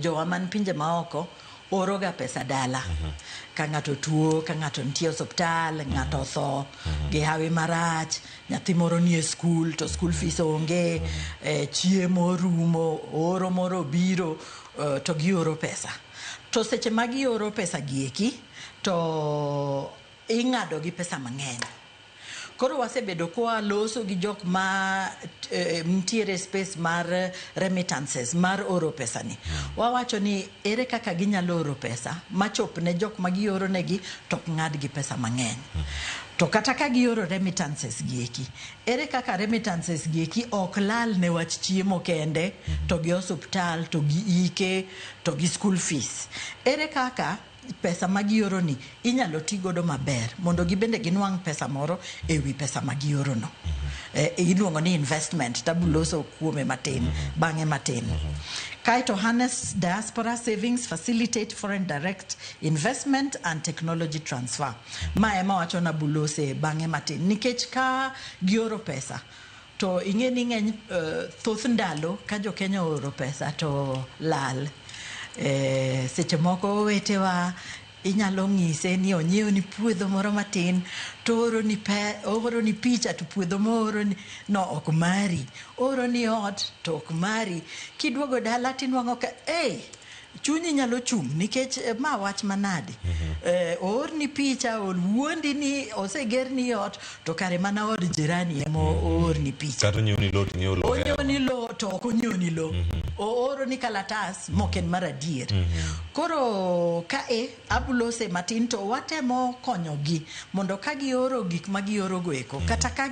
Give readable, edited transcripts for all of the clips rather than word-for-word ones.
Jowa man pinje maoko oroga pesa dala. Ka ng'ato tuo, ka ng'ato nitie osuptal, ng'ato otho gi hawi marach, nyathi moro nie skul to school fees onge, chiemo rumo, oro moro obiro, to gioro pesa. To seche ma gioro pesa gieki, to ing'ado gi pesa mang'eny. Koro wasebedo kwaloso gi jok ma nitiere space mar remittances mar oro pesa ni. Wawacho ni ere kaka ginyalo oro pesa machop ne jok ma gioro negi to ok ng'ad gi pesa mang'eny. To kata ka gioro remittances gieki, ere kaka remittances gieki ok lal ne wach chiemo kende, to gi osuptal, to gi ike, to gi school fees. Ere kaka pesa ma gioro ni inyalo ti godo maber mondo gibende ginwang' pesa moro e wi pesa ma gioro no. Iluongo ni investment, tabuloso kuome matin, bang'e matin. Kaeto harness diaspora savings, facilitate foreign direct investment and technology transfer. Ma ema wacho na bulose bang'e matin. Nikech ka gioro pesa, to ing'e ni ng'eny thoth ndalo ka jo Kenya ooro pesa to lal. Seche moko owetewa inyalo ng'ise ni onyiew ni puodho moro matin to ooro ni picha to puodho mooro ni no ok mari, ooro ni ot to ok mari. Kiduogo dala tinwang'o ka ei chunyi nyalo chung' nikech ma wach manade. Oorni picha, owuondi ni osegerni ot to kare mana od jirani ema oorni picha. Kata onyiew ni lo to inyiew lo. Onyiew ni lo to ok onyiew ni lo. Ooro ni kalatas mok en mar adier. Koro ka e abulose matin to watemo konyogi mondo ka gioro gik ma gioro go eko, kata ka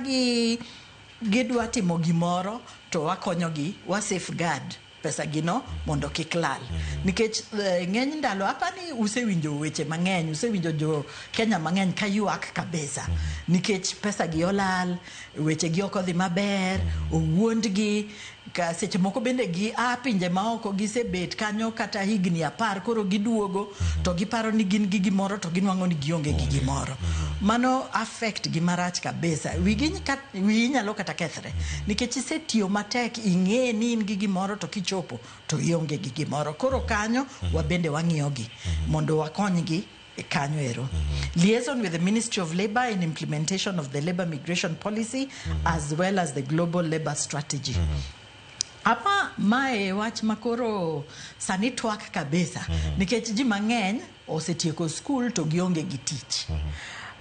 gidwa timo gimoro to wakonyogi, wa safeguard pesa gino mondo kik lal. Nikech ng'eny ndalo apani usewinjo weche mang'eny, usewinjo jo Kenya mang'eny ka ywak kabisa. Nikech pesa gi olal, weche gi ok odhi maber, owuondgi, ka seche moko bende gi a pinje maoko gisebet kanyo kata higni 10 koro giduogo to giparo ni gin gi gimoro to ginwang'o ni gionge gi gimoro. Mano affect gi marach kabisa. Wiyi nyalo kata kethre. Nikech isetiyo matek, ing'e ni in gi gimoro to kichopo to ionge gi gimoro. Koro kanyo wabende wang'iyo gi mondo wakonygi kanyo ero. Liaison with the Ministry of Labor in implementation of the labor migration policy as well as the global labor strategy. Apa mae wach makoro sani twak kabisa nikech ji mang'eny osetieko skul to gionge gi tich.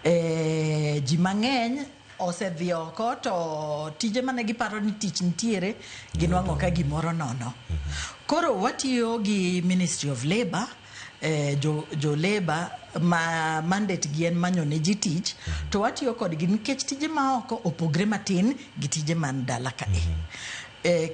Ji mang'eny osedhi oko to tije mane giparo ni tich nitiere ginwang'o ka gimoro nono. Koro watiyo gi Ministry of Labor, jo Labor ma mandate gi en manyo ne ji tich, to watiyo kodgi nikech tije ma oko opogre matin gi tije man dala kae.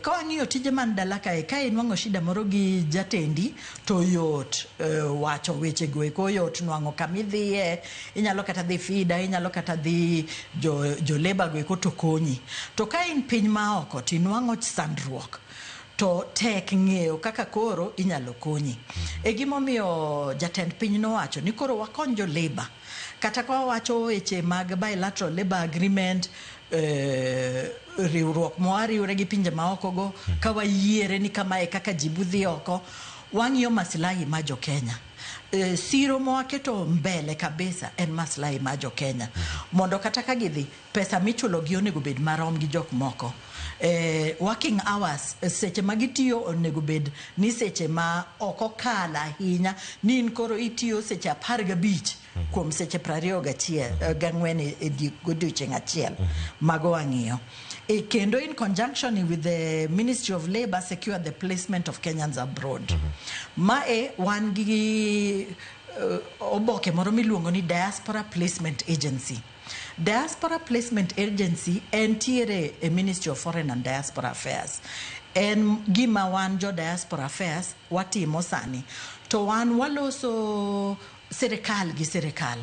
Ka wang'iyo tije man dala kae, ka inwang'o shida moro gi jatendi to yot wacho weche go eko, yot nwang'o kamidhiye, inyalo kata dhi FIDA, inyalo kata dhi jo Labor go eko to konyi. To ka in piny ma oko to inwang'o sandruok, to tek ng'eyo kaka koro inyalo konyi. E gimomiyo jatend piny nowacho ni koro wakony jo Labor. Kata ka wawacho weche mag bilateral labor agreement, riwruok mwariwre gi pinje maoko go, ka wayiere ni kamae kaka ji budhi oko, wang'iyo maslahi ma jo Kenya. Siro mwaketo mbele kabisa en maslahi ma jo Kenya. Mondo kata ka gidhi, pesa michulo gi onego bed marom gi jok moko. Working hours, seche ma gitiyo onego bed ni seche ma ok okal ahinya, ni in koro itiyo seche 15 kuom seche 24 e godiochieng' achiel. Mago wang'iyo. Kendo in conjunction with the Ministry of Labor, secure the placement of Kenyans abroad. Mae wan gi oboke moro miluongo ni Diaspora Placement Agency. Diaspora Placement Agency entiere e Ministry of Foreign and Diaspora Affairs. En gima wan jo Diaspora Affairs watimo sani. To wan waloso sirikal gi sirikal.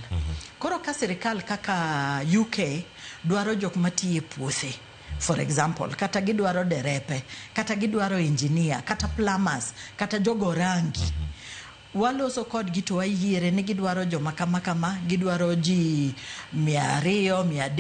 Koro ka sirikal kaka UK dwaro jok matiyo e puothe, for example, kata gidwaro derepe, kata gidwaro engineer, kata plumbers, kata jogo rangi. Waloso kodgi to wayiere ni gidwaro joma kama kama, gidwaro ji 200, 300.